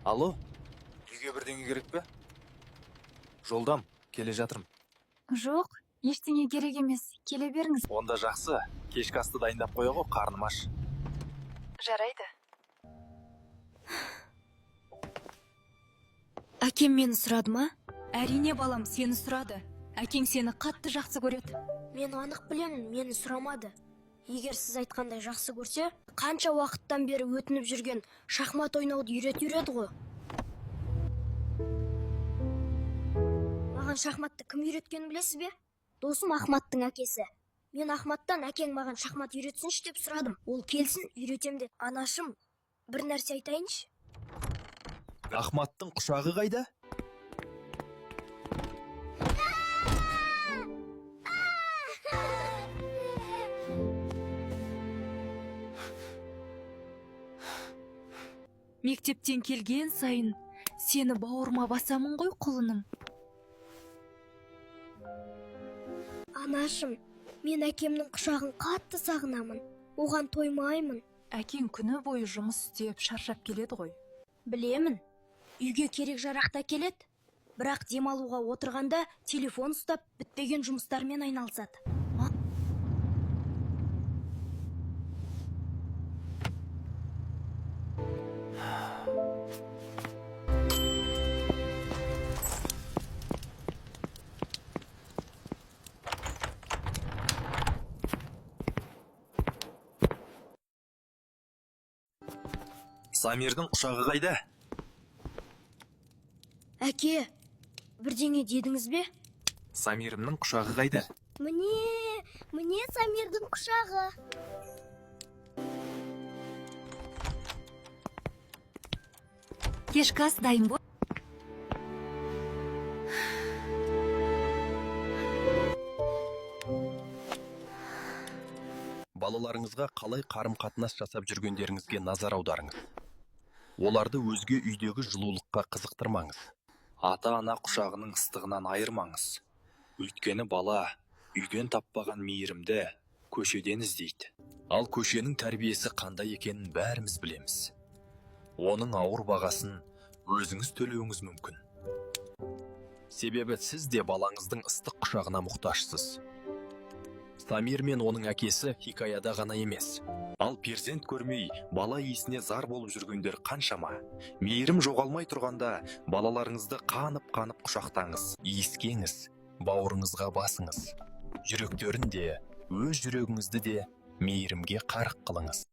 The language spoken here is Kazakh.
Алло, үйге бірдеңе керек пе? Жолдам, келе жатырмын. Жоқ, ештеңе керек емес, келе беріңіз. Онда жақсы, кешкі асты дайындап қоя ғой, қарным аш. Жарайды. Әкем мені сұрады ма? Әрине, балам, сені сұрады. Әкең сені қатты жақсы көреді. Мен анық білемін, мені сұрамады. Егер сіз айтқандай жақсы көрсе, қанша уақыттан бері өтініп жүрген шахмат ойнауды үйрет ғой. Маған шахматты кім үйреткенін білесіз бе? Досым Ахматтың әкесі. Мен Ахматтан әкең маған шахмат үйретсінші деп сұрадым. Ол келсін, үйретем деді. Анашым, бір нәрсе айтайыншы. Ахматтың құшағы қайда? Мектептен келген сайын сені бауырыма басамын ғой, құлыным. Анашым, мен әкемнің құшағын қатты сағынамын. Оған тоймаймын. Әкең күні бойы жұмыс істеп шаршап келеді ғой. Білемін. Үйге керек жарақты әкеледі. Бірақ демалуға отырғанда телефон ұстап, бітпеген жұмыстармен айналысады. Самирдің құшағы қайда? Әке, бірдеңе дедіңіз бе? Самирімнің құшағы қайда? Міне, міне Самирдің құшағы. Кешкі ас дайын бол. Балаларыңызға қалай қарым-қатынас жасап жүргендеріңізге назар аударыңыз. Оларды өзге үйдегі жылулыққа қызықтырмаңыз. Ата-ана құшағының ыстығынан айырмаңыз. Өйткені бала үйден таппаған мейірімді көшеден іздейді. Ал көшенің тәрбиесі қандай екенін бәріміз білеміз. Оның ауыр бағасын өзіңіз төлеуіңіз мүмкін. Себебі сіз де балаңыздың ыстық құшағына мұқтажсыз. Самир мен оның әкесі хикаяда ғана емес. Ал перзент көрмей, бала иісіне зар болып жүргендер қаншама. Мейірім жоғалмай тұрғанда балаларыңызды қанып-қанып құшақтаңыз, иіскеңіз, бауырыңызға басыңыз. Жүректерін де, өз жүрегіңізді де мейірімге қарық қылыңыз.